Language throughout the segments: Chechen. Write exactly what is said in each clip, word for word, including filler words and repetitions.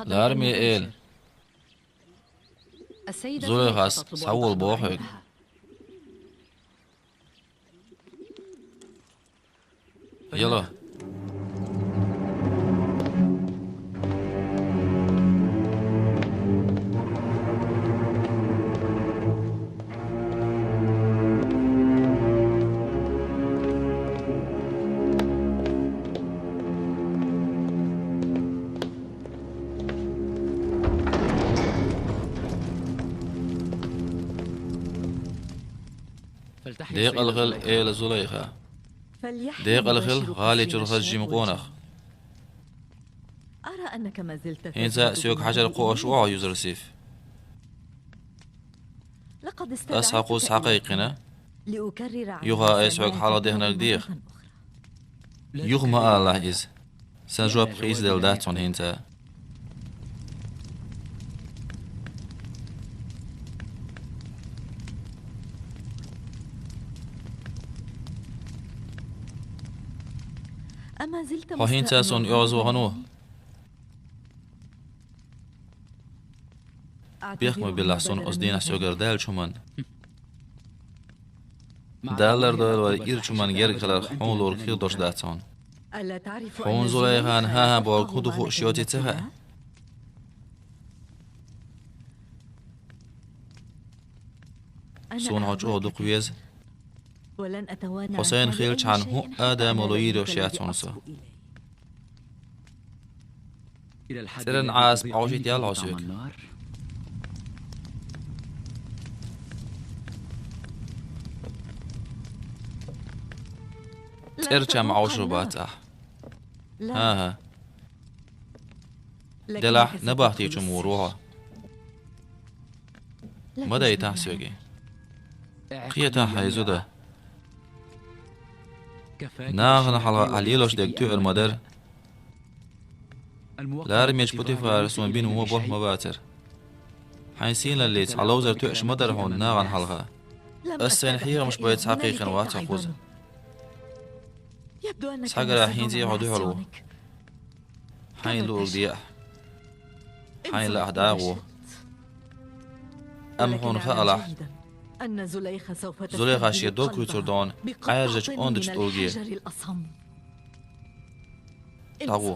Лараме эла: Зулайхас схьавола боху хьоьга. Яло. Декъала хила, эла Зулайха. Декъала хила, гӀали чуьра хаза жима къонах. ХӀинца соьга хьажар кхоош ву хьо, Юзарсиф. Ас хьан кхузза схьакхайкхина, юха айса хьоьга хьалхадехнарг деха. Юха ма алалахь иза. Сан жоп хийцаделла дац хьуна хӀинца. Хьо хӀинца суна оьгӀазвахана ву? Бехк ма биллахь суна оцу дийнахь соьгара даьллачу хӀуманна. Дала лардойла вай, ирчу хӀуманна герга хиларх хьуна луург хир долуш дац хьуна. Хьуна Зулайхан хӀан-хӀа бохург хӀун ду хууш йоций ца хаьа? Суна хьо чӀогӀа дукха веза. Хьо сайна хилчхьана хӀуъа а дан моло йийр йолуш яц хьуна со. ЦӀеран Ӏазап Ӏовшийта ял хьо соьга. ЦӀерачам Ӏовшур бац ахь. ХӀан-хӀа. Делахь набахти чу ма вур ву хьо. Ма дайтахь соьга. Кхетахь хьайн зуда. Нахана хьалха ахь лелош дерг тоьар ма дара. Ларамечу Путифара суна бина вон болх ма бацара. Хьайн сийлаллица хьан ловзар тоьаш ма дара хьуна нахана хьалха. Ас сайна хьехамаш байца схьакхайкхина вац хьо кхуза. Цхьагарахь хӀинца а хьо дуьхьал ву. Хьайна луург де ахь. Хьайна лаахь дӀагӀо. Амма хьуна хаалахь, Зулайха шен дог кхуьйцур ду хьуна Ӏаьржачу ондачу тӀулге. ДӀагӀо.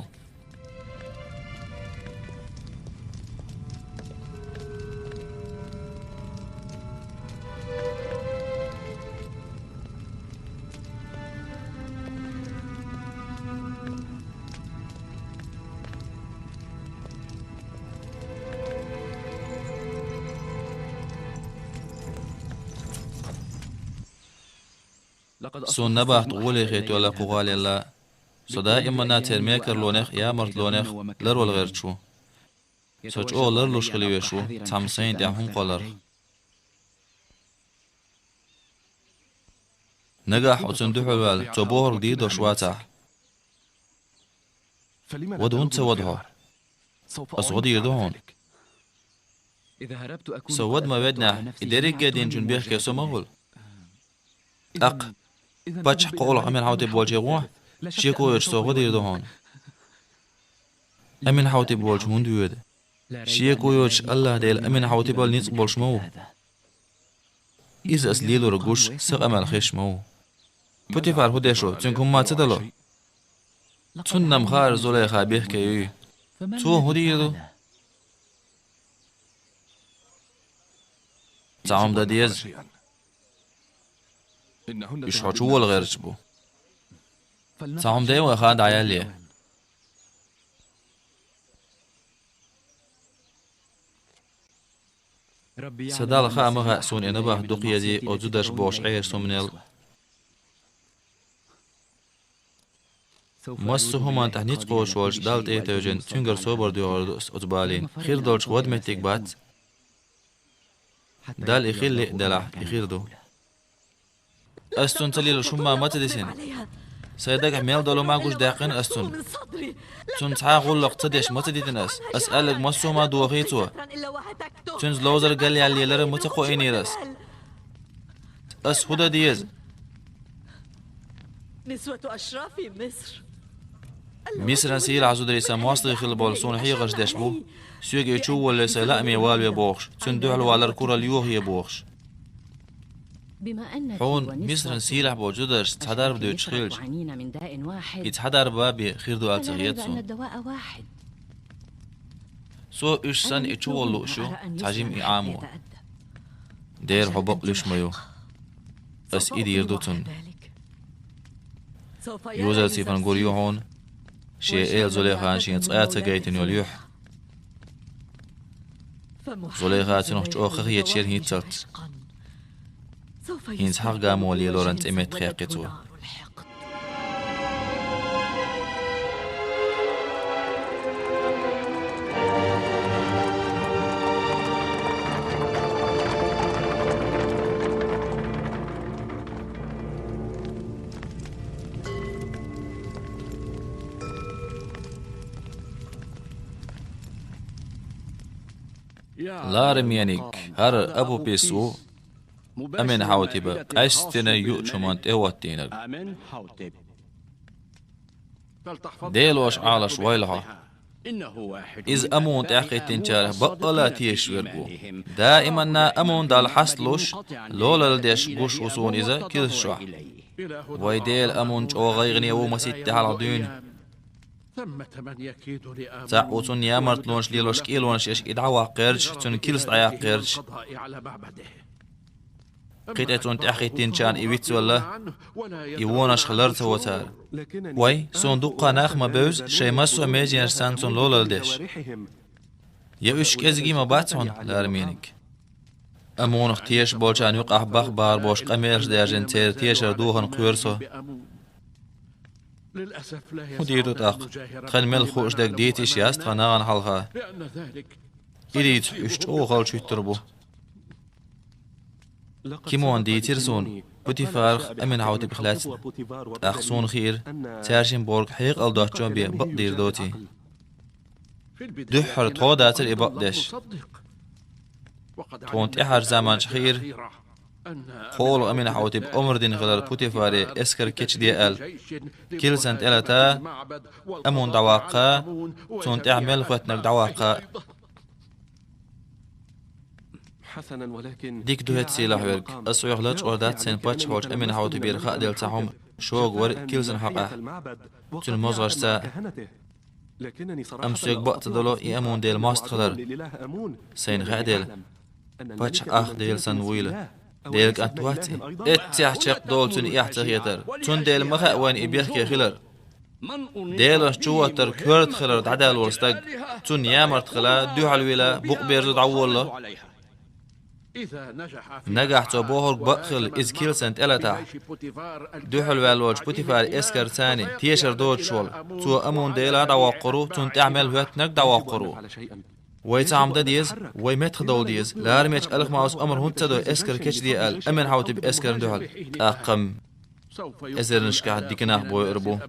Суна набахта гӀоле хетта йолу кху гӀалин ла. Со даиманна церан мекарлонех а, ямартлонех а ларвала гӀерташ ву. Со чӀогӀа ларлуш хила везаш ву цхьамма сайна тӀехь хӀума кхолларх. Нагахь хьо цунна дуьхьал ваьлла, цо бохург дийр долуш вацахь, вада хӀунда ца вада хьо? Ас гӀо дийр ду хьуна. Со вада ма веднехь, и дерриге а динчун бехке со ма хуьлу. ТӀаккха паччахь кхоалгӀа Аминхьаутип волчу гӀо, шеко йоцуш со гӀо дийр ду хьуна. Аминхьаутип волчу хӀунда воьду? Шеко йоцуш АллахӀ Дела Аминхьаутипал ницкъ болуш ма ву. Иза ас лелориг гуш, сан къамел хезаш ма ву. Путифар хӀун деш ву, цуьнга хӀумма а ца дало? Цунна-м хаьара Зулайха бехке юй. Цо хӀун дийр ду? Цхьа хӀума дан деза. Уьш хьо чу вола гӀерташ бу. Цхьа хӀума дай вайн хаа дӀаялле. Сан Далла хаа ма хаьа суна и набахта дукха езий оцу зударша бохуш Ӏеса хӀуманел. Массо а хӀуманна тӀехь ницкъ кхочуш волчу Далла тӀе а тевжина, Цуьнгара собар доьхур ду ас оцу балийна. Хир долчух вада меттиг бац. Далла и хилла а делахь, и хир ду. Ас цунна ца лелош хӀумма ма ца дисина. Сайн дагахь мел долу ма гуш даьккхина ас цунна. Цунна цхьа а гӀуллакх ца деш ма ца дитина ас. Ас аьлларг массо а ма дохий цо. Цуьнца ловзар галъяьлла лелар а ма ца кхоийнийра ас. Ас хӀун дан деза? نسوة أشراف مصر. Мисран сийлахь зударий, сан моастагӀий хила болу суна хьехарш деш бу, соьга и чу а воллий, сайн лааме валаве бохуш, цуьнан дуьхьал валар куралла йохае бохуш. Хьуна Мисран сийлахь болчу зударшца цхьа дарба дуьйцуш хилча, и цхьа дарба бен хир ду аьлла ца хета суна. Со уьш санна и чу волла лууш ю, цхьа жима и Ӏамо. Дера, хьо бакъ луьйш ма ю. Ас и дийр ду цунна. Йозеф-Сипан гур ю хьуна, шен эла Зулейхана шена цкъа а ца гайтина йолу юьхь. Зулейха цунах чӀогӀа хахеташ яра хӀинццалц. ХӀинца хьагӀ гамо лелоран цӀе меттахъяьккхи цо. Ларамниг, хӀара Абу Пис ву, Амин-Хьаутиба къаьстина юучу хӀуманна тӀехӀоттийнарг. Делош Ӏалаш войла хьо. Иза Амуна тӀаьхьахӀиттинчарах баккъалла тешаш верг ву. Даиманна Амун Далла хьасталуш, лолалла деш гуш ву суна иза килсашохь. Вай Дела, Амун чӀогӀа гӀайгӀане ву масийтта хьалха дуьйна. Цхьаъ ву цунна ямартлонаш лелош кӀелонаш еш и дӀаваккха гӀерташ, цуьнан килс дӀаяккха гӀерташ. КхидӀа цунна тӀаьхьахӀиттинчарна и вицвелла, и вонашха лар ца во цара. Вай, суна дуккха нах ма бевза, шайн массо а меженаш санна цунна лолалла деш. Я уьш кӀезиг ма бац хьуна, Ларамниг. Амунах тешаш болчарна юкъахь баха бахар бохуш къамелаш даьржина церан тешар дохана кхоьру со. ХӀун дийр ду тӀаккха? Тхан мел хууш дерг дийца йиш яц тхан нахана хьалха. И дийцахь, уьш чӀогӀа халчуьттур бу. Кимона дийцира суна, Путифарах, Амин-Хьаутибах лаьцна. ТӀаккха суна хиира, цаьршимма бохург хьекъал доцчо бен бакъдийр доций. Дуьххьара тхо дацара и бакъдеш. Тхуна тӀаьхьарчу заманчохь хиира, кхоалгӀа Амин-Хьаутиба омра дина хилар Путифаре эскар кечде аьлла, килсан тӀелата, Амун дӀаваккха, цунна тӀаьхьа мел хӀоьттинарг дӀаваккха. Дика ду хӀета, сийлахь верг, ас хьоьх лачкъор дац сайн паччахь волчу Амин-Хьаутибера хааделла цхьа хӀума, шога вара килсан хьокъехь, цуьнан мозгӀашца. Амма соьга бакъ ца дало и Амун Делан мостагӀ хилар. Сайна хаьа дела, паччахь ах Дела санна вуйла. Делан кӀант вац и? Эццехь чекхдолу цуьнан эхь ца хетар. Цундела ма хаьа вайна и бехке хилар. Делан чувоттар коьрта хилар дӀадаьлла волу стаг, цунна ямарт хила, дуьхьал вила, букъ берзо дӀаволало. Нагахь цо бохург бакъ хилла, иза килсан тӀелатахь, дуьхьал ваьлла волчу Путифаран эскарца тешар доцуш волу, цо Амун Дела дӀавоккхур ву, цунна тӀаьхьа мел хӀоьттинарг дӀавоккхур ву. Вай цхьа хӀума дан деза, вай меттах довла деза. Ларамечу Алхмаус омра хӀунда ца до эскар кечде аьлла, Амин-Хьаутибан эскарна дуьхьал? ТӀаккха-м эзарнашкахь дика нах бойур бу.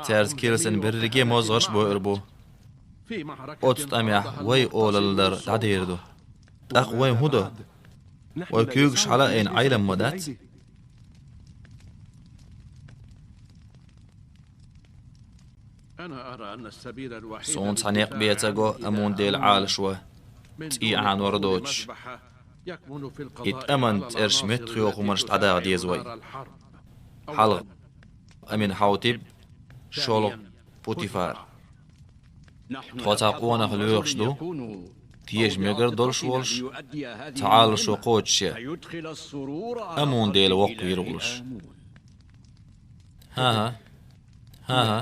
Цаьрца килсан берриге мозгӀарш бойур бу. Оцу тӀамехь вай олалла дар дӀадер ду. ТӀаккха вай хӀун до? Вай куьйгаш хьала а айина Ӏелам ма дац? Суна цхьа некъ бен ца го Амун Дела Ӏалашо, цӀий Ӏанор доцуш. И тӀаман цӀераш меттахйоху хӀуманаш дӀадаха деза вай. ХьалхагӀа Амин-Хьаутиб, шолгӀа Путифар. Тхо цхьа къонах лоьхуш ду, теша мегар долуш волуш, цхьа Ӏалашо кхочушъян. Амун Дела воккхавийр волуш. ХӀан-хӀа. ХӀан-хӀа.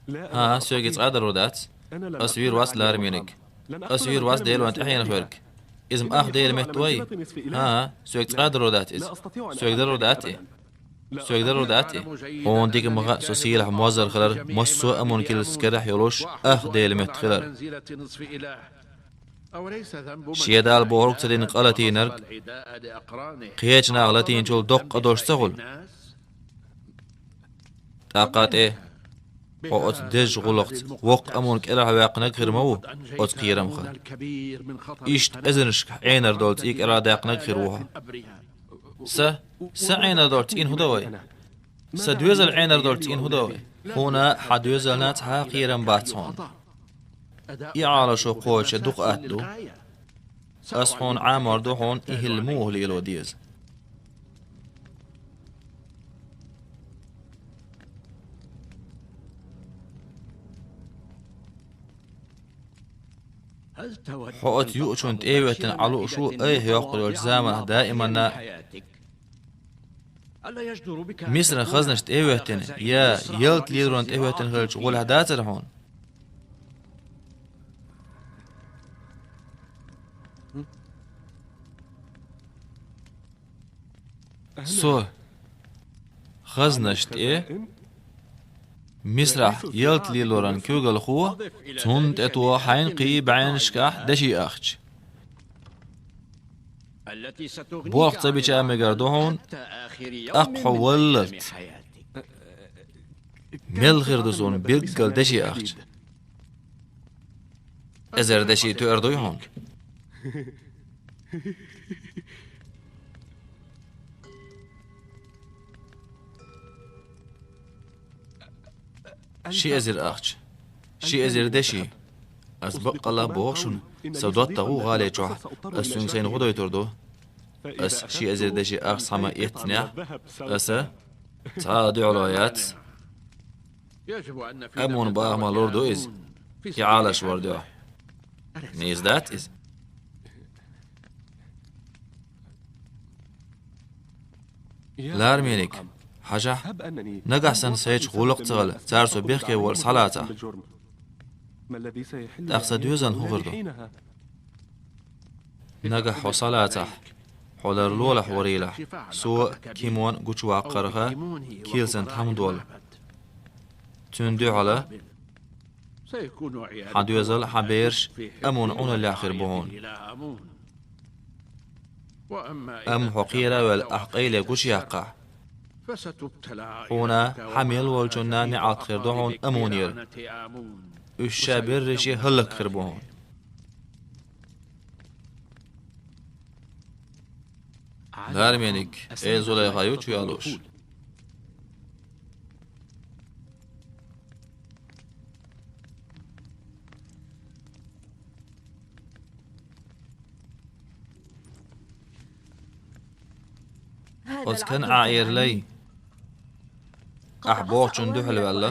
ХӀан-хӀа, соьга и цкъа а даро дац. Ас вийр вац ларамниг. Ас вийр вац Делан тӀаьхьенах верг. Иза-м ах Делан метта вай. ХӀан-хӀа, соьга цкъа а даро дац иза. Соьга даро дац и. Соьга даро дац и. Хьуна дика ма хаьа со сийлахь мозар хилар массо а Амун килсаца карахь йолуш ах Делан метта хилар. Шен Далла бохург ца дина къа латийнарг, кхечу наха латийначул доккха къа долуш ца хуьлу? ТӀаккха тӀе хьо оцу дезачу гӀуллакхца воккха Амун кӀелхьаваьккхинарг хир ма ву оцу кхерамха. Иштта эзарнашкахь Ӏенар долу цӀий кӀелхьадаьккхинарг хир ву хьо. Сан, сан Ӏенар долчу цӀийнан хӀун до вай? Са доьзал Ӏенар долчу цӀийнан хӀун до вай? Хьуна хьан доьзална цхьа а кхерам бац хьуна. И Ӏалашо кхочуш дукха атта ду. Ас хьуна Ӏамор ду хьуна и хӀилла муха лело деза. Хьо оцу юучунна тӀе а хӀоьттина Ӏа лууш ву айхьа йоккхур йолчу заманахь даиманна а? Мисран хазнаш тӀе а хӀоьттина, я ялта лелоран тӀе а хӀоьттина хилча гӀолехь дацара хьуна? Со хазнаш тӀе Мисрахь ялта лелоран куьйгалхо, цунна тӀе тоха хьайна кхин бӀеннашкахь деши ахча. Болх ца бича мегар ду хьуна, тӀаккха хьо валлалц. Мел хир ду суна билггал деши ахча? Эзар деши тоьар дуй хьуна? Ши эзар ахча. Ши эзар деши. Ас баккъалла боху шуна, сан доттагӀа ву гӀали чохь, ас цуьнга сайна хӀун дойтур ду? Ас ши эзар деши ахча схьа ма эцнехь, аса цхьа а дуьхьало яц. Амун бахамах лур ду иза, и Ӏалашвар дуьхьа. Нийса дац иза? Ларменик, хьажахь, нагахь санна сайчу гӀуллакх а ца хилла, цара со бехке волу схьалацахь. ТӀаккха сан доьзална хӀун хир ду? Нагахь хьо схьалацахь, хьо ларлолахь варийлахь, со а, Кимон а гучуваккхарха, кийла санна тхьамдолу. Цуьнан дуьхьала хьан доьзал а, хьан бераш а амун Ӏуналлехь хир бу хьуна. Амма хьо кхера а ваьлла, ахь къайле гучуяккхахь, хьуна, хьан мел волчунна неӀалт хир ду хьуна амунера. Уьш ша беррише хӀаллакьхир бу хьуна. Ларменик, эза Зулайха ю чу ялуш? Оцу КанӀа эр лай, ахь бохучунна дуьхьал ваьлла,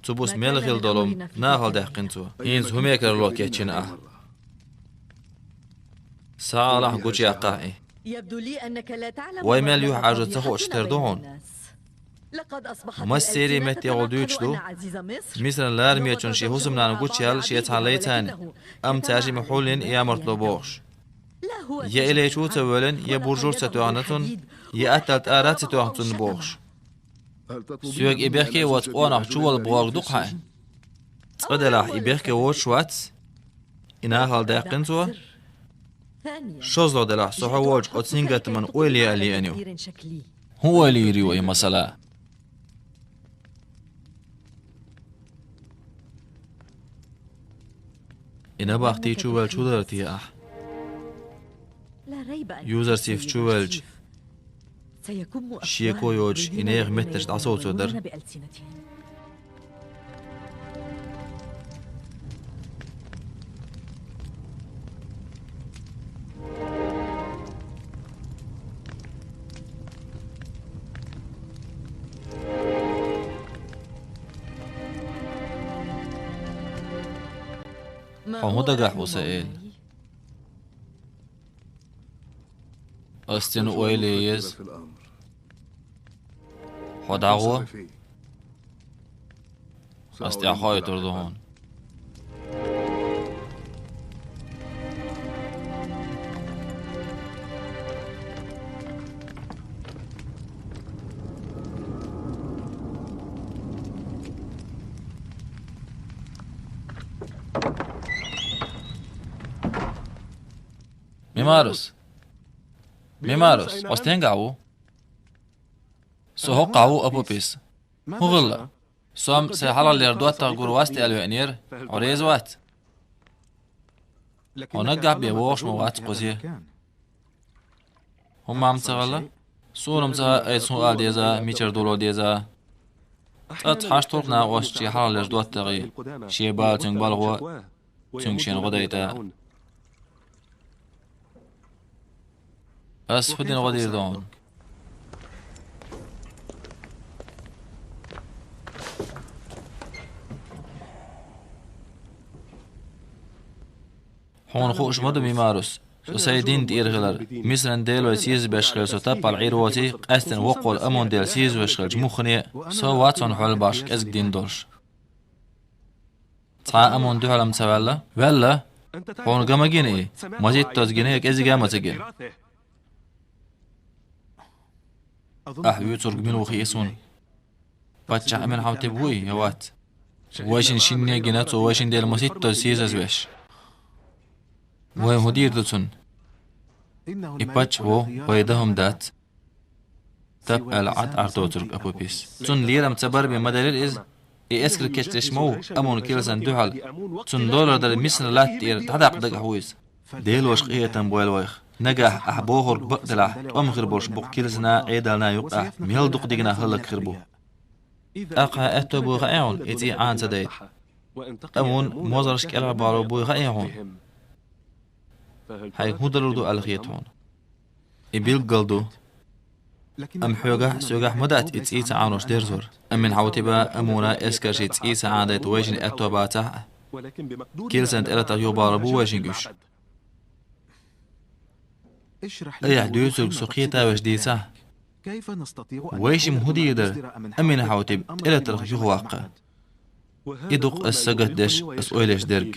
цу буса мел хила долу нахала даьккхина цо. ХӀинца хӀун мекарло кечйина ахь? Схьа алахь, гучуяккхахь и. Вай мел юьхьӀаьржа ца хууш тера ду хьуна. Массерийн меттехула дуьйцуш ду, Мисран ларамечун шен хӀусамнана гучуяьлла шен цхьа лай царна, амма цаьршимма хьуллина ямартло бохуш. Я и лай чу а ца воьллина, я буржур а ца тоьхна цунна, я аттал тӀара а ца тоьхна цунна бохуш. Соьга и бехке а воцу къонах чувала бохург ду-кх хьан? Цкъа делахь, и бехке воцуш вац. И нахала даьккхина цо. ШозлагӀа делахь, со хьо волчу оцу сингаттаман ойла яа лиъна ю. ХӀун ойла йийр ю и масала? И набахти чу ваьлча хӀун дара те ахь? Юзарсиф чу ваьлча, шеко йоцуш и нехан меттанаш дӀасовцо дара. Хьо хӀун дагахь ву, сан эла? Ас цуьнан ойла ян еза. Хьо дӀагӀо. Ас тӀаьхьахоуьйтур ду хьуна. Мемарус! Мемарус! Хьо стенгахь ву? Со хӀоккхахь ву, Апупис. ХӀун хилла? Со-м сайн хьалхалера доттагӀа гур вац те аьлла веанера. Хьо реза вац? Хьо наггахь бен вогӀуш ма вац кхузе. ХӀумма-м ца хилла? Суна-м ца хаьа, айса хӀун ала деза, мичара дуло деза. Цкъа-м хьашт туркх накъостий хьалхалерча доттагӀий, шен бала цуьнга балхо, цуьнга шена гӀо дайта. Ас фу дина гӀо дийр ду хьуна? Хьуна хууш ма ду, Мимарус, со сайн дин тӀера хилар, Мисран Дело сийсаз беш хилар со таппал Ӏийр воций, къаьстина воккхаволу Амун-Дела сийсаз веш хилча муххане а, со вац хьуна хьол башха кӀезиг дин долуш. Цхьа а Амун дуьхьал-м ца ваьлла? Ваьлла! Хьуна ган ма гина и, масийттаза гина я кӀезига а ма ца гина. Ахь вуьйцург мила ву хии суна? Паччахь Амин-Хьаутиб вуй я вац? Вайшинна шинне а гина, цо вайшинна Дела масийттаза сийсаз веш. Вай хӀун дийр ду цунна? И паччахь ву, вай дан хӀума дац. Тап аьлла Ӏад Ӏар доцург Апу-Пис. Цунна лерам ца бар бен ма делира иза. И эскар кечлуш ма ву Амун килсан дуьхьал. Цунна лорур дара Мисран латта тӀера дӀадаккха дагахь ву иза. Делоша къинхетам бойла вайх. Нагахь ахь бохург бакъ делахь, тӀом хир болуш бу-кх килсана а, Ӏедална а юкъахь, мел дукха дигна хӀаллакьхир бу. ТӀаккха аьтто буй хаьа хьуна, и цӀий Ӏана ца дайта? Амун мозарш кӀелхьарбало буй хаьа хьуна? Хьайга хӀун далур ду аьлла хета хьуна? И билггал ду. Амма хьоьгахь а, соьгахь а ма дац и цӀий ца Ӏанош дерзор. Амин-Хьаутиба, Амуна эскарший цӀий ца Ӏанадайта вайшинна аьтто бацахь а, килсан тӀелатарх юхабалар бу вайшинга уьш. Айхьа дуьйцург со кхетавеш дийцахь, вайшимма хӀун дийр дара Амин-Хьаутиб тӀелатарх юхаваккха? И ду-кх ас сагатдеш, ас ойла еш дерг.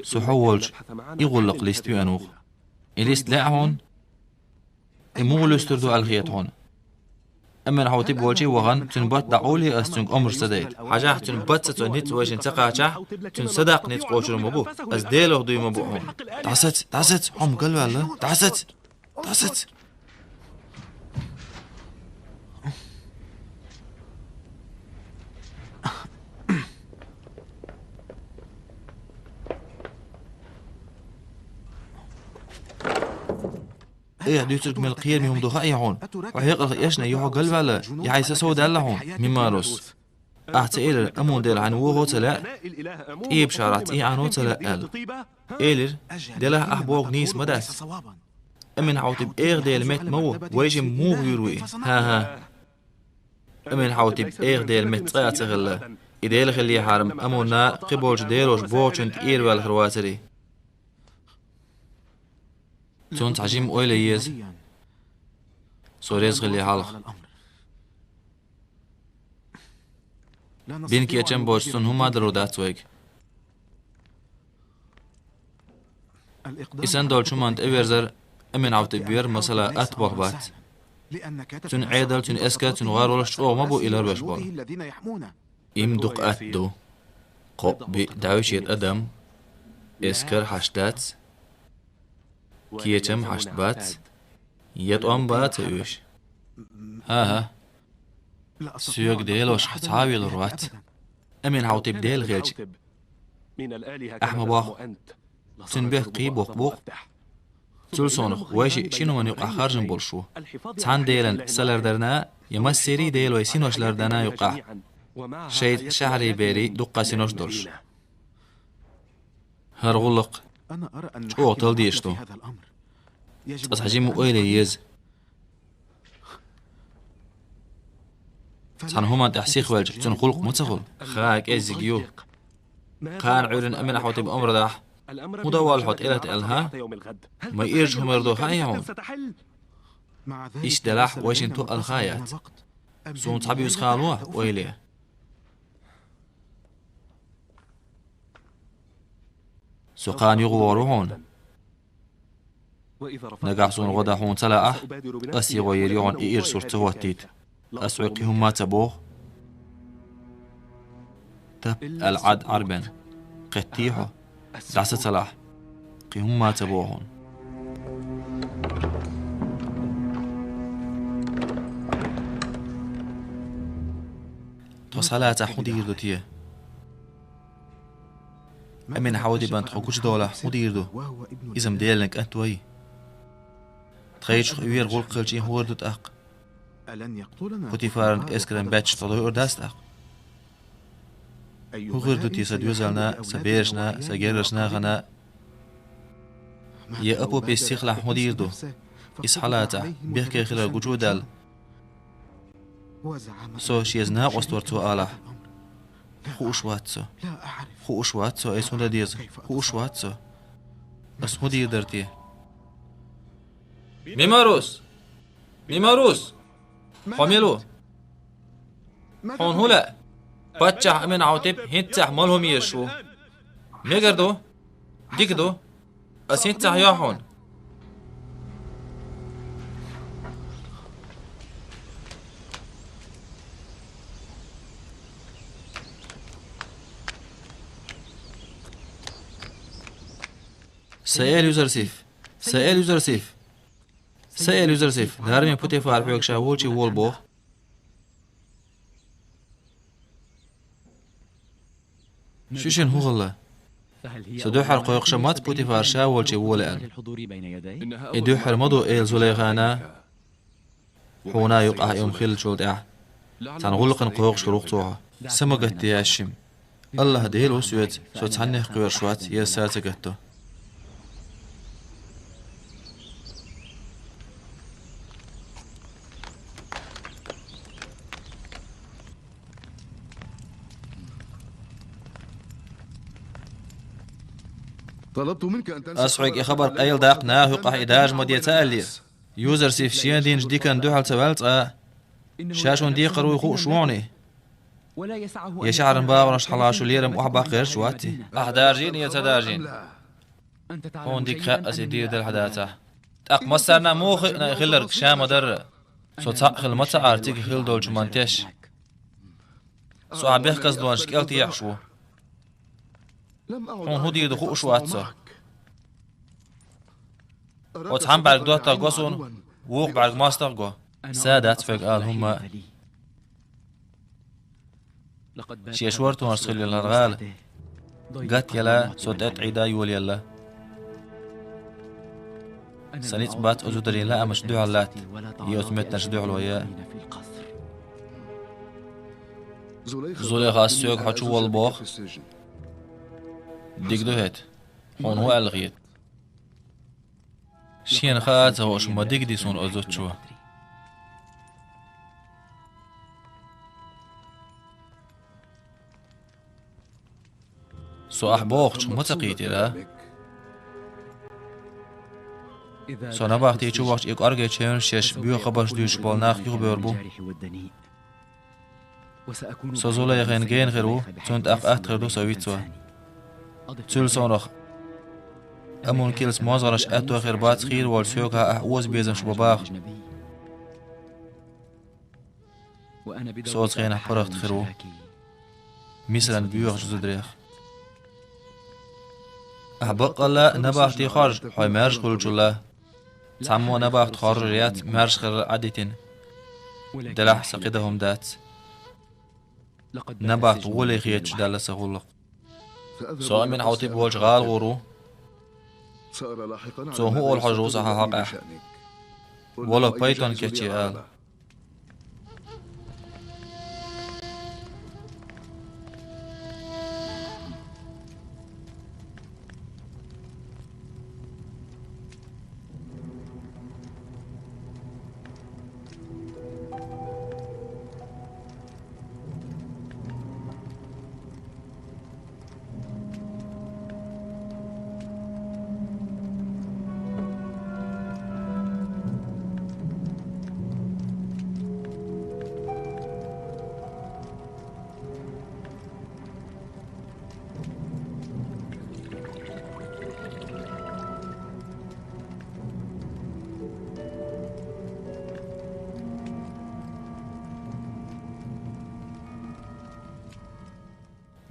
Со хьо волчу и гӀуллакх листа веана ву-кх. И листа лаьа хьуна? И муха луьстур ду аьлла хета хьуна? Амин-Хьаутиб волчу а вахана, цуьнан бат дӀакъовлий ас цуьнга омраш ца дайта? Хьажахь, цуьнан бат ца, цо ницкъ вайшинна ца кхачахь, цуьнан садаккха ницкъ кхочур ма бу. Ас Делах дуй ма бу хьуна. ДӀасаца, дӀасаца, хьо-м галваьлла, дӀасаца! ДӀасаца! Эх, дуьйцург мел кхераме хӀума ду хаьий хьуна? Хьо хьекъалх эшна я хьо галваьлла, я хьайн са совдаьлла хьуна, Мимарус? Ахь ца элира, Амун-Дела хьайна вохо а ца лаьа, тӀебашахь рахь цӀий Ӏано а ца лаьа аьлла. Элира, делахь ахь бохург нийса ма дац. Амин-Хьаутиб эха Делан метта ма ву, вайшимма муха вуьйр ву и? ХӀан-хӀа. Амин-Хьаутиб эха Делан метта цкъа а ца хилла, и Дела хиллехьара-м Амунна кхиболчу делоша бохучунна тӀера ваьлла хир вацара и. Цунна цхьа жимма ойла е еза, со реза хиле хьалха. Бина кечам боцуш цунна хӀумма а далур дац вайга. И санна долчу хӀуманна тӀеверзар Амин-Хьаутибан вер, масала, атта болх бац. Цуьнан Ӏедал, цуьнан эскар, цуьнан гӀаролаш чӀогӀа ма бу и ларвеш болу. И-м дукха атта ду. Кхоъ-биъ дӀаьвшийта адам, эскар хьашт дац, кечам хьашт бац, я тӀом бац а уьш. ХӀан-хӀа. Соьга делошха цхьа а велур вац. Амин-Хьаутиб Дела хилча, ахь ма бохху. Цуьнан бехк кхин а боккха бу-кх. Цул совнаха, вай шиъ шина хӀуманна юкъахь харжам болуш ву. Цхьана делан са лардарна я массерий а делой синош лардарна юкъахь, шайца шахьарий, берий дуккха а синош долуш. ХӀара гӀуллакх чӀогӀа талла дезаш ду. Цкъа цхьа жимма ойла е еза. Цхьана хӀуманна тӀехь сихвелча, цуьнан гӀуллакх ма ца хуьлу. Хан кӀеззиг ю. Кхана Ӏуьйранна Амин-Хьаутибан омра дахь, хӀун дан воллу хьо тӀелата аьлла, хӀан? Ма ирча хӀуманна ду хаьий хьуна? Иштта делахь, вайшинна тоъал хан яц. Суна цхьа буьйса хан ло, ойла е. Со кхана юхавогӀур ву хьуна. Нагахь суна гӀо дан хьуна ца лаахь, ас йигӀо йийр ю хьуна и ирча сурт ца хӀоттийта. Ас хьоьга кхин хӀумма а ца боху. Тап аьлла Ӏад Ӏарбен. Кхеттий хьо, дӀасацалахь. Кхин хӀумма а ца боху хьуна. Тхо схьалацахь хӀун дийр ду те? Амин-Хьаутибан тхо гучудолахь хӀун дийр ду? Иза-м Делан кӀант вай. Тхайчух вер гӀулакх хилча хӀун хир ду тӀаккха? Путифаран эскаран баьчча тхо дойур дац тӀаккха? ХӀун хир ду те са доьзална, са берашна, са гергарча нахана? Е Апу Пес сихлахь хӀун дийр ду? Иза хьалацахь, бехке хилар гучудаьлла, со шеца накъост вар цо алахь. Хууш вац со. Хууш вац со, айса хӀун дан деза. Хууш вац со. Ас хӀун дийр дара те? Мимарус! Мимарус! Хьо мила ву? Хьуна хӀун лаьа? Паччахь Амин-Хьутип хӀинццехь мала хӀума езаш ву. Мегар ду? Дика ду. Ас хӀинццехь йохьун. Саэль Юзарсиф! Саэль Юзарсиф! Саэль Юзарсиф! Дарме Путифар хьоьга ша волчу вола боху. Шу шина хӀун хилла? Со дуьххьара кхойкхуш мац Путифар ша волчу вола аьлла? И дуьххьара ма ду, эла Зулейхана, хьуна юкъахь и хӀума хиллачул тӀаьхьа. Цхьана гӀуллакхана кхойкхуш хир ву-кх цо хьо. Са ма гатде яшшим. АллахӀ Дела ву соьца, со цхьаннех кхоьруш вац, я са а ца гатдо. Ас хьоьга и хабар къайладаккха, наха юкъахь и даржа ма де ца аьллера. Юзарсиф шена динчу диканна дуьхьал ца ваьлла цкъа а, ша шуна декхар вуй хууш ву хьуна и? Я шахьаран багӀанаш хьалха шу лерам охьабаккха гӀерташ вац и? Ахь даржийна я ца даржийна? Хьуна дика хаьа аса и дийр делахь а дацахь. ТӀаккха массарна а муха хиъна и хилларг, ша ма-дарра. Со цхьаъ хилла ма ца Ӏара цига хилла долчу мантеш. Со ахь бехказлонаш кӀел техьаш ву. Хьуна хӀун дийр ду хууш вац со. Оцу цхьана бӀаьрг доттагӀа го суна, вукху бӀаьрг мостагӀа го. Са дац хьоьга ала хӀумма а. Шен шортонаш хилла хӀара гӀала гатъяла, со тӀе а тӀе а йолаелла. Сан ницкъ бац оцу зударийн лаамашна дуьхьал латта, я оцу меттанашна дуьхьал вайта. Зулейхас соьга хьо чу волла боху. Дика ду хӀета. Хьуна хӀун аьлла хета? Шена хаа а ца хууш, ма дика ди суна оцу зудчо. Со ахь бохучух ма ца кхийтира? Со набахти чу вахча и кӀорге чевнаш еш боьха хабарш дуьйцуш болу нах юхабевр бу. Со Зулейхин гена хир ву, цунна тӀаккха атта хир ду со вицван. Цуьлсовнах Амункилс мозгӀарш аьтто хир бац хийра волчу соьгахьа ахь оза безамаш бан баха. Со оцу хенахь паргӀат хир ву Мисран боьхачу зударех. Ахь баккъалла а набахти хоржу хьо маьрша хуьлучул а. Цхьаммо а набахт хоржур яц маьрша хилар Ӏадитина. Делахь а сан кхидӀа хӀума дац. Набахт гӀоле хеташ даьлла сан гӀуллакх. Со Амин-Хьутип волчу гӀала гӀур ву. Цо хӀун олу хьожуш ву сан хьан хьокъехь? Вала пайтон кечъе ала.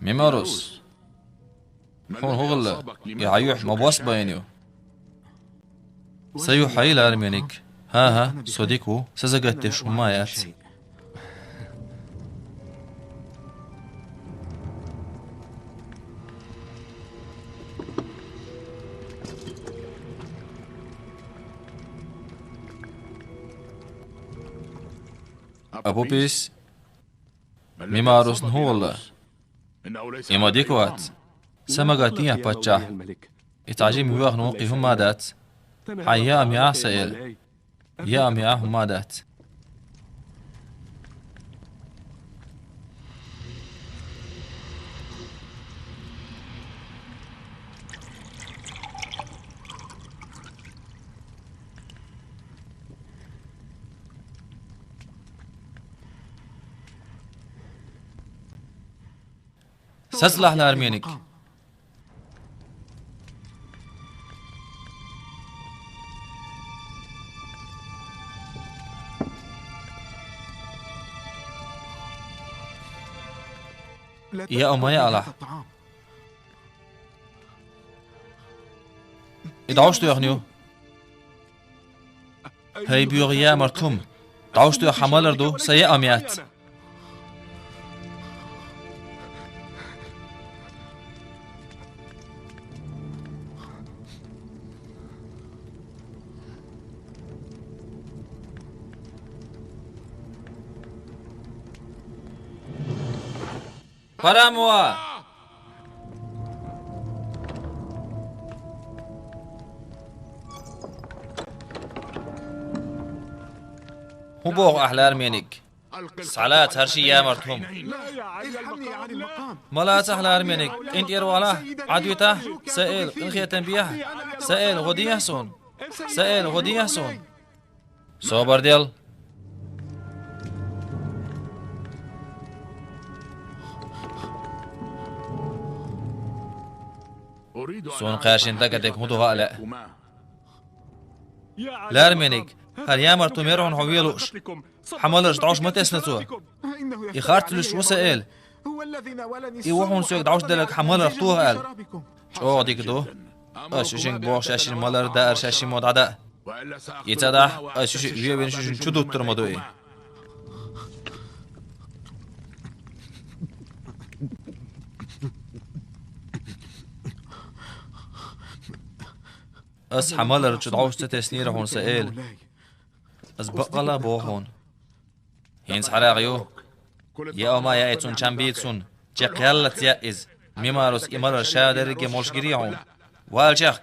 Мимарус, хьуна хӀун хилла? И хьан юьхь ма бос байна ю? Сан юьхь хьайла, Арменик? ХӀан-хӀа, со дика ву, сан сагатдеш хӀумма а яц. Апупис, Мимарус хӀун волла? Има дика вац. Са ма гатдехьа, паччахь. Иштта жима воьхна вукхе хӀума дац. Хьайн яа-м яа, Саэль. Яа-м яа, хӀума дац. Сацалахь, лармениг. Яа ма яалахь. И дӀовш доьхна ю. ХӀай боьха ямарт хӀума, дӀовш доьхна, хьа малар ду, са яа-м яц. Парамова! ХӀун боху ахь, лармениг? Схьалаца хӀара ши ямарт хӀума. Ма лацахь, лармениг, къинтӀера валахь, Ӏадвитахь, Саэль, къинхетам бехьа, Саэль, гӀо дехьа суна, Саэль, гӀо дехьа суна. Собар де. Суна кхаьшшинна дагадега хӀун ду хаа лаьа. Лармениг, хӀара ямарт хӀума яра хьуна хьо вен лууш. Хьан маларш дӀовш ма тесна цо. И харц луьстуш ву Саэль. И ву хьуна соьга дӀовш делларг хьан маларх тоха аьлла. ЧӀогӀа дика ду. Ас шу шинга боху шаьшшинна малар а, даар шаьшшинна мо дӀадаа. И ца дахь, ас шу шиъ вен а вина шу шинна чу дуттур ма ду и. Ас хьан малар чу дӀовш ца теснера хьуна, Саэль. Ас баккъалла а боху хьуна. ХӀинца хьарагӀ ю. Яа ма яа, цунна чам бийца хьуна. Чекхъяллалц яа иза. Мимарус и малар ша дерриге молуш гирий хьуна? Вала чекх!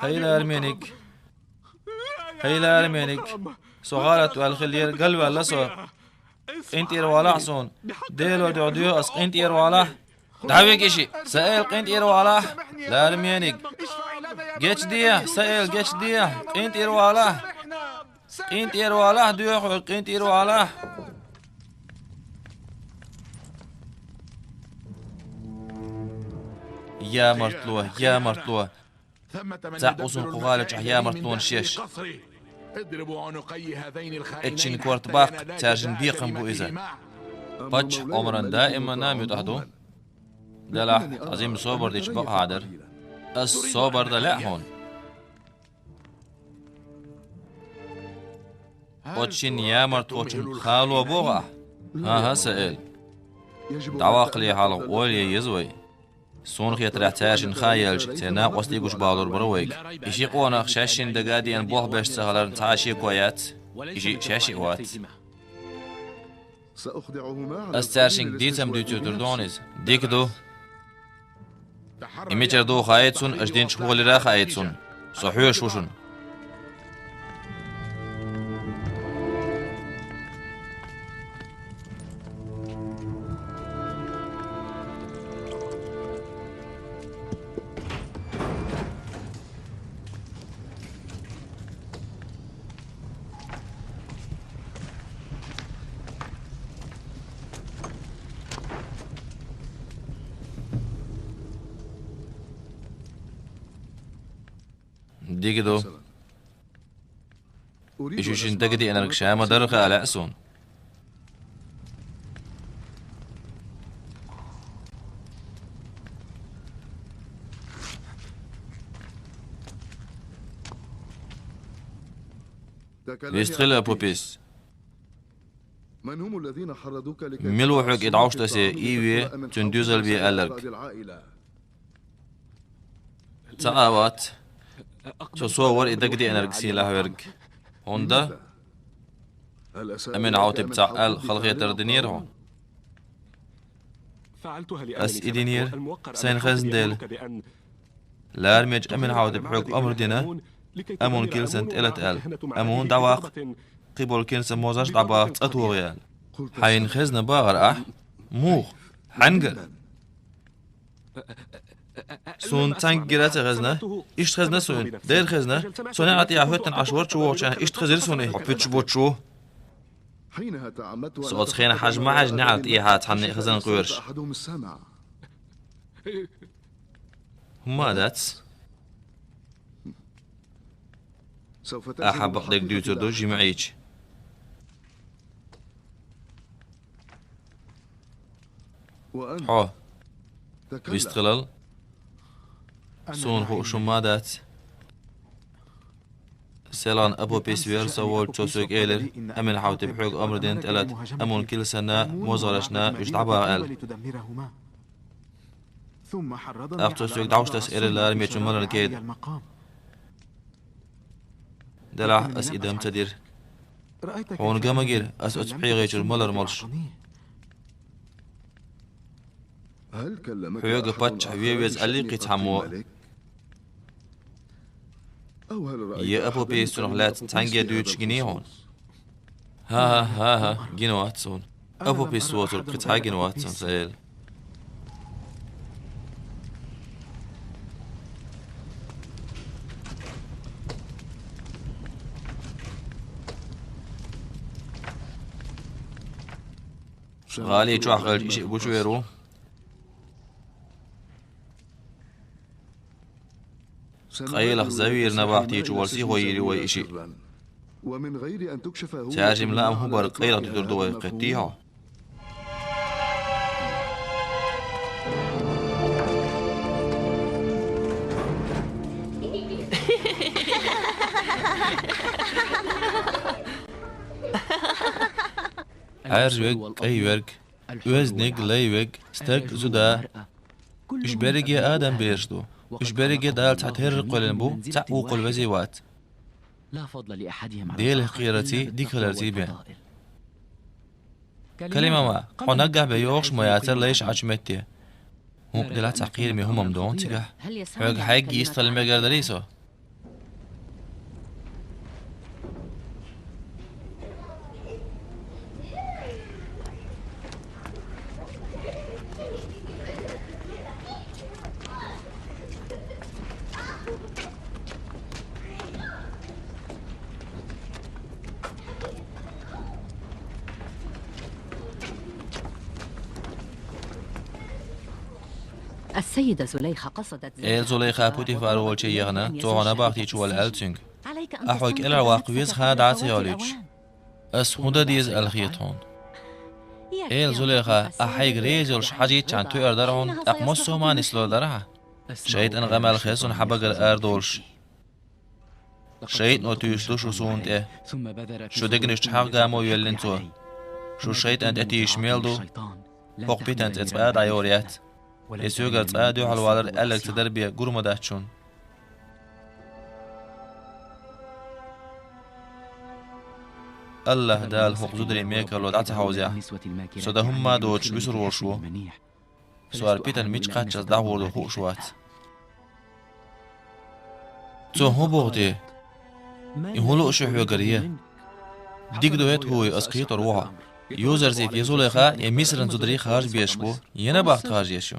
ХӀай лармениг! ХӀай лармениг! Со гӀалат ваьлла хиллера, галваьлла со. КъинтӀера валахь суна. Дело дуьхьа доьху ас, къинтӀера валахь. ДӀавига и шиъ! Саэль, къинтӀера валахь! Лармениг! Гечдехьа, Саэль, гечдехьа! КъинтӀера валахь! КъинтӀера валахь, доьху хьоьга, къинтӀера валахь! Ямартло, ямартло! ЦӀахь усун кху гӀала чохь ямартлонаш еш. Эццин корта баккха, цаьршинна бекхам бу иза. Паччахьан омран даиманна муьтӀахь ду. Делахь, Ӏазим, собар дича бакъахьа дара. Ас собар дан лаьа хьуна. Оцу шина ямартхочун хало боху ахь? ХӀан-хӀа, Саэль. ДӀаваккхале хьалха ойла ян еза вай. Суна хетарехь, цаьршинна хаа яьлча, церан накъостий гучубалур бара вайга. И ши къонах шаьшшинна дага а деана болх беш ца хиларна цхьа а шеко яц. И шиъ шаьш а вац. Ас цаьршинга дийцам дуьйцуьйтур ду хьуна иза. Дика ду. И мичара ду хаийта цунна, аша динчу хӀолера а хаийта цунна. Со хьоьжуш ву шуна. Дика ду. И шу шина дагадеанарг ша ма дарра хаа лаьа суна. Вистхила, Апопис. Мила ву хьоьга и дӀовш тассе, ийве, цуьнан доьзал бе аьлларг? Цхьа а вац. Цо со вара и дагадеанарг сийлахь верг. ХӀунда? Амин-Хьотип цхьаъ аьлла халахетар динера хьуна. Ас и динера сайна хезна дела. Лармечу Амин-Хьотипа хьоьга омра дина, Амун килсан тӀелата аьлла. Амун дӀаваккха, кхиболу килсан мозарш дӀабаха, цӀа тоха аьлла. Хьайна хезна бахара ахь? Муха? Хьаьнгара? Суна цхьаьнггара а ца хезна. Иштта хезна суна. Дера хезна. Со неӀалт тӀехьа хӀоьттина Ӏаш вара чу вогӀучу хенахь, иштта хезира суна и хьо пуьччу бучу. Со оцу хенахь хьажа ма хьаьжжина неӀалт тӀехьа цхьанна а хезна кхоьруш. ХӀумма а дац. Ахьа бакъдерг дуьйцур ду жима Ӏийча. Хьо, вистхилал, суна хууш хӀумма а дац. Селхана Апопис вера со волчу, цо соьга элира, Амин-Хьотипа хьоьга омра дина тӀелата, Амун килсанна, мозгӀаршна уьш дӀабаха аьлла. ТӀаккха цо соьга дӀовш тасса элира ларамечун маларан кеда. Делахь ас и дам ца дира. Хьуна ган ма гира ас оцу пхьегӀечуьра малар молуш. Хьоьга паччахь вен веза аьллий кхин цхьаммо? Я Апопис цунах лаьцна цхьаьнгге дуьйцуш гиний хьуна? ХӀан-хӀа, хӀан-хӀа, гина вац суна. Апопис воцург кхин цхьа а гина вац суна, сан эла. ГӀали чохь хилча, и шиъ гучувер ву. Къайлаха Завира набахти чу волу сихо йийр ю вай и шиъ. Цаьржимма лаам хӀун бара къайлаха дуьтур ду вай, кхеттий хьо? Ӏаьржа верг, кӀай верг, оьзданиг, лай верг, стаг, зуда. Уьш берриге а адам бераш ду. Уьш берриге а Дала цхьатерра кхоьллина бу, цхьаъ вукхул везий вац. Делах кхерарций, дика хиларций бен. Калима-ма, хьо наггахь бен йогӀуш ма яцара лайш Ӏачу метте. ХӀунда делахь цхьа кхераме хӀума-м догӀу цигахь. Хьоьга хьегга йистхила мегар дарий со? السيدة زليخة قصدت زوجها. Эла Зулайха Путифар волче яхна, цо хьо набахти чу вала аьлла цуьнга. Ахь хьо кӀелхьарваккха веза хан дӀа а ца йолуьйтуш. Ас хӀун дан деза аьлла хета хьуна? Эла Зулайха, ахь хьайга реза йолуш хьажийчхьана тоьар дара хьуна, тӀаккха массо а ма нислур дара хьан? ШайтӀан къамел хеза суна хьан багара арадолуш. ШайтӀано туьйсуш ду шу суна тӀе. Шу дегнаш чу хьагӀ гамо йоьллина цо. Шу шайтӀан тӀе тийсаш мел ду? ХӀокху питан цӀе цкъа а дӀайовр яц. И соьгара цкъа а дуьхьал валар аьлларг ца дара бен гур ма дац шуна. АллахӀ Дала хӀокху зударийн мекарло дӀа ца хьовзехь, со дан хӀумма а доцуш вуьсур волуш ву. Со хӀара питана мича кхаччалц дӀагӀур ду хууш вац. Цо хӀун боху те? И хӀун лууш ю хьоьгара е? Дика ду хӀета хӀуй, ас кхетор ву хьо. Юзарзит я Зулайха, я Мисран зударий харжа безаш бу, я набахта харжа езаш ю?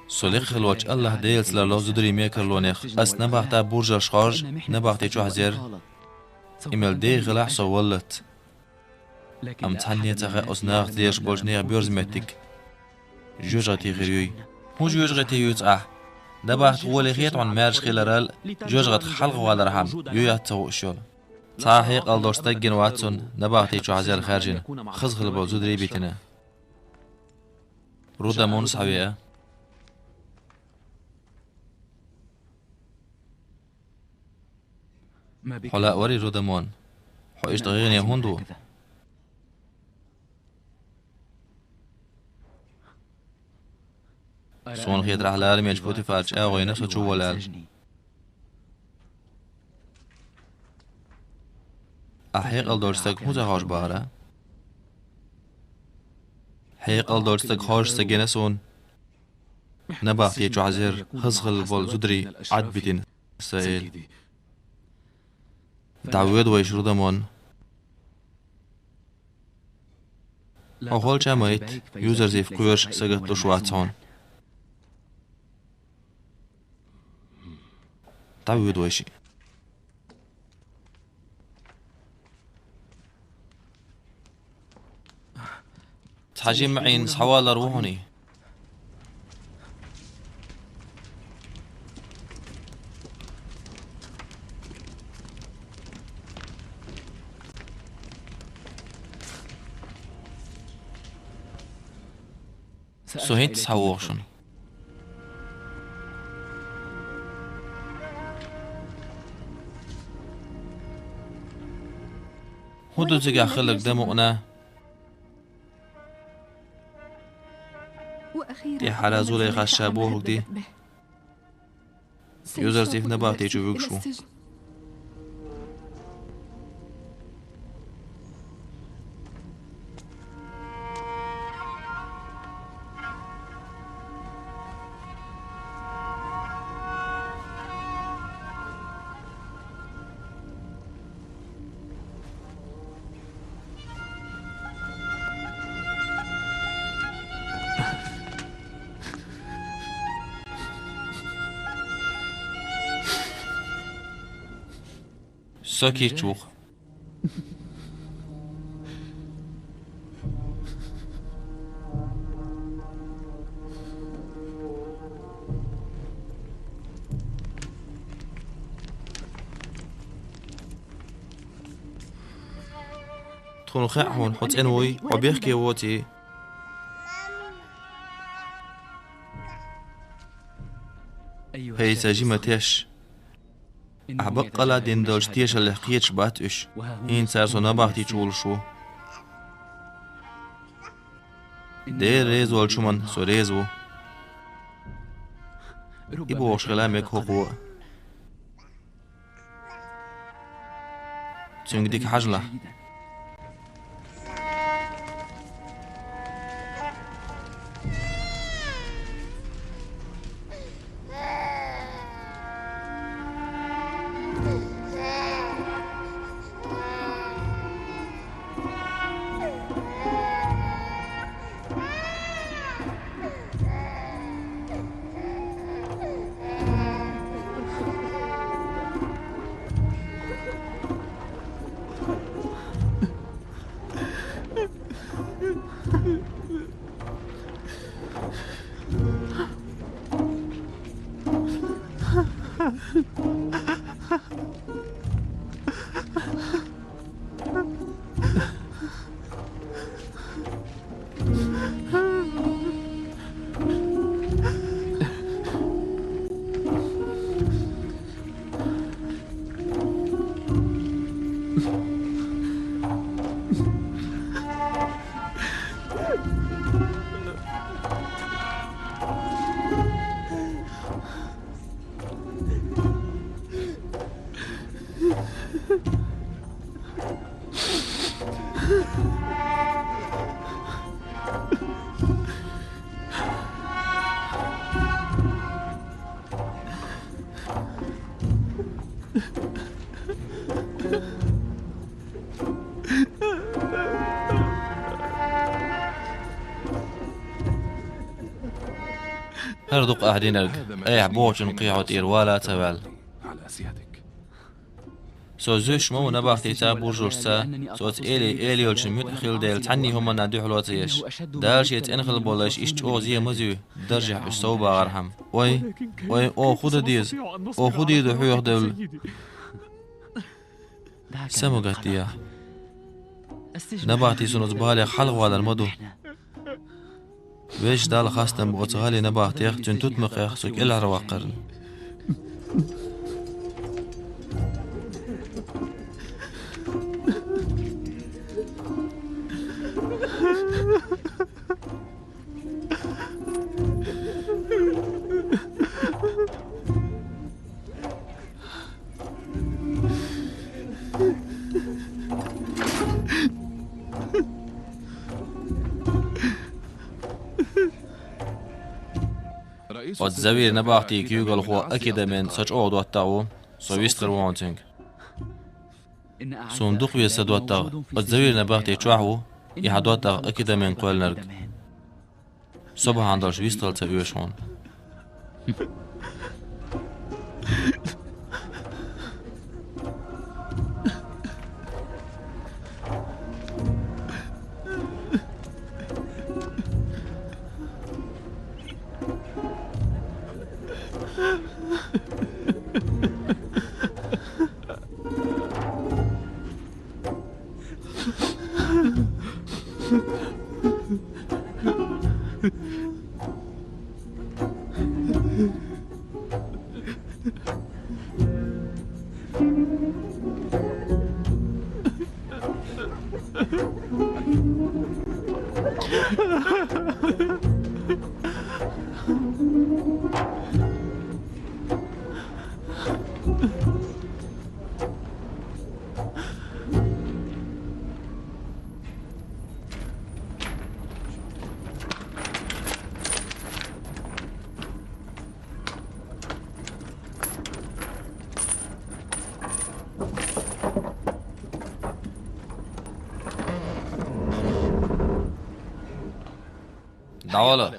Со лекха хилочу АллахӀ Делаца ларло зударий мекарлонех, ас набахта буржалш хоржа, набахти чохь зер. И мел деха хилахь со валлалц. Амма цхьанне а ца хаьа оцу нахаца лелаш болчу нехан боьрза меттиг. Жоьжахатий хир юй. ХӀун жоьжахатий юьйцу ахь? Набахта гӀоле хета хьуна маьрша хиларал, жоьжахатах хьалха валархьама, ю яц ца хууш йолу. Цхьа а хьекъал долуш стаг гина вац цунна, набахти чохь зер хаьржина, хаза хила болу зударий битина. Руда мунна схьавеа. Хьо лаьа варий, Рудамон? Хьо иштта гӀайгӀане хӀунда ву? Суна хетарехь, лара мелча Путифар чӀагӀо йина со чу волавала. Ахь хьекъал долчу стаг хӀун ца ховш бахара? Хьекъал долчу стаг ховш ца гина суна. Набахти чохь зер хаза хилла болу зударий Ӏад битина, сан Эла. ДӀавоьду вайша, Рудамон. Хьо холча а ма хӀитта, Юзарзиф кхоьруш сагатдеш вац хьуна. ДӀавоьду вайша. Цхьа жимма Ӏийна схьавалар ву хьуний? Со хӀинцца схьавогӀу шуна. ХӀун ду цигахь хилларг, дан мукъана? ТӀаьххьара Зулейхас ша бохург де. Юзарзиф набахти чу вуьгуш ву. Со кийча ву-кх. Тхуна хаьа хьуна, хьо цӀена вуй, хьо бехке воций. ХӀей, сан жима теш! Ахь баккъалла а дина долчу тешаллех кхеташ бац уьш. ХӀинца цара со набахти чу волуш ву. Дела реза волчу хӀуманна со реза ву. И бохуш хила мега хӀокхо а. Цуьнга дика хьажалахь. ХӀара ду-кх ахь динарг, айхьа бохучун кхин хьо тӀера вала а ца ваьлла. Со зуьйш ма ву набахтица а, буржалшца а, со оцу Эли, Эла йолчун муьтӀахь хилла дела, цхьанний хӀуманна дуьхьало ца еш. Дала шен цӀена хила боллуш иштта чӀогӀа зен ма зуьй, даржехь уьш совбагӀархьама. Ой, ой, оха хӀун дан деза? Оха хӀун дийр ду хьоьха девлла? Са ма гатдехьа. Набахти суна оцу балех хьалхавалар ма ду. Везачу Далла хастам бу оцу гӀалин набахтех, цуьнан тутмакхех со кӀелхьарваккхарна. Оцу Завир-набахтин куьйгалхо Акида Мен со чӀогӀа доттагӀа ву, со вистхир ву хьуна цуьнга. Суна дукха веза са доттагӀа, оцу Завир-набахти чохь ву, и хьан доттагӀа Акида Мен кхоьллинарг. Со бахьана долуш вистхила ца оьшу хьуна. ДӀавала.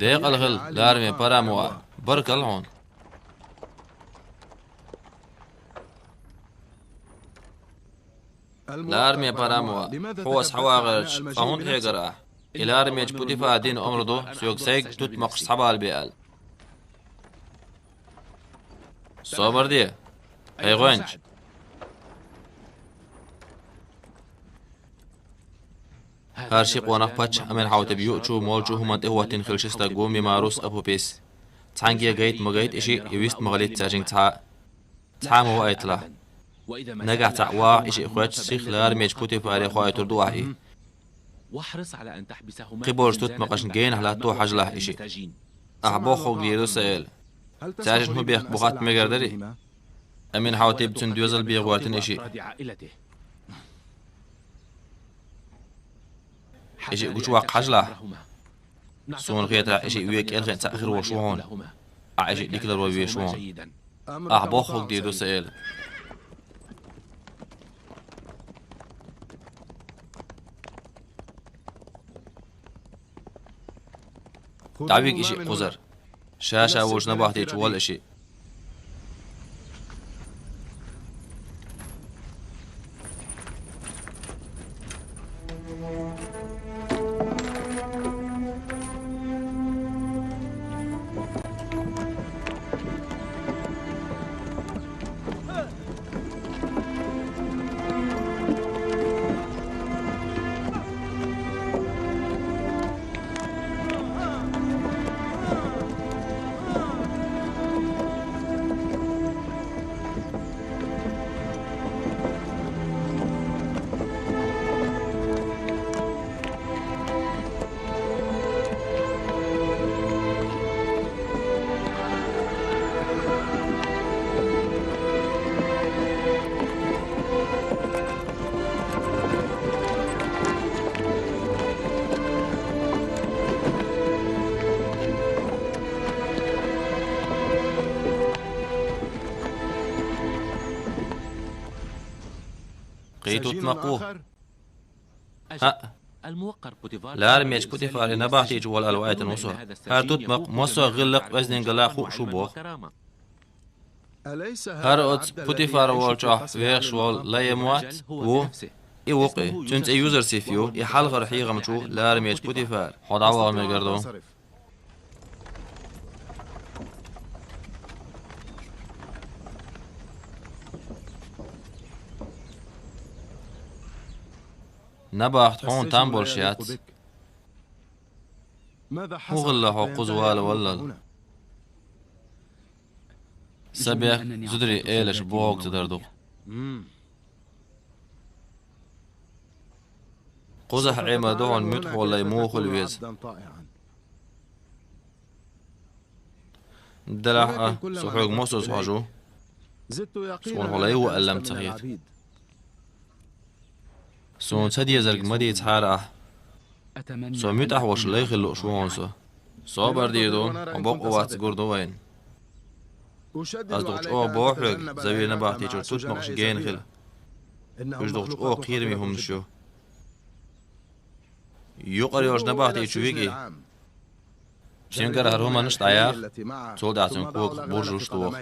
Декъала хила, лараме Парамуа. Баркалла хьуна. Лараме Парамуа, хьо аса хьавагӀарча, хьан хӀунда хьегара ахь? И ларамечу Путифара дина омра ду, соьга сайга тутмакхаш схьабалабе аьлла. Собар де, хьай гӀоьнча. ХӀара ши къонах паччахь Аменхьотеп юучу, молчу хӀуманна тӀехӀоттийна хилла ши стаг ву Мимарус а Пупис. Цхьаьнгге гайта ма гайта и шиъ, и вист ма хилийта цаьршинга цхьа а. Цхьа а ма ваийталахь. Нагахь цхьаъ вагӀахь и шиъ хоьттуш, сиха ларамечу Путифаре хоуьйтур ду ахь и. Кхиболчу тутмакхашна генахь латто хьажалахь и шиъ. Ахь бохург дийр ду, сан эла. Цаьршинна хӀун бехк бу хатта мегар дарий? Аменхьотеп, цуьнан доьзал бен гӀоьртина и шиъ. И шиъ гучуваккха хьажалахь. Суна хетарехь, и шиъ вен кӀентан цхьаъ хир волуш ву хьуна. Ахь и шиъ дика ларван везаш ву хьуна. Ахь бохург дийр ду, сан эла. ДӀавига и шиъ кхузара. Ша-ша волчу набахтечу волла и шиъ. Кхин тутмакх ву. ХӀаъ. Ларамечу Путифар и набахтечу волла аьлла ваийтина ву со. ХӀара тутмакх массо а гӀиллакх а, оьздангалла а хууш ву боху. ХӀара оцу Путифар волчохь вехаш волу Лаем вац? Ву. И ву-кх и. Цуьнан цӀе Юзарсиф ю, и хьалхара хьехамча ву ларамечу Путифар. Хьо дӀаваха мегар ду. Набахта, хьуна там болуш яц. ХӀун хилла хьо кхуза валаваллал? Сан бехк зударийн элаша бохург ца дар ду-кх. Кхузахь Ӏемар ду хьуна муьтӀахь волу лай муха хуьлу веза. Делахь а, со хьоьга мосазза хьожу. Суна хьо лай ву аьлла-м ца хета. Суна ца дезарг ма дийцахьара ахь. Со муьтӀахь волуш лай хила лууш ву хьуна со. Собар дийр ду, хьо бакъо вац гур ду вайна. Ас дукха чӀогӀа боху хьоьга, Завир набахтечуьра тутмакхаш гена хила. Уьш дукха чӀогӀа кхераме хӀуманаш ю. Юкъара йолчу набахтечу вига и. Цуьнгара хӀара хӀуманаш дӀаяха, цул тӀаьхьа цуьнан когах буржалш тоха.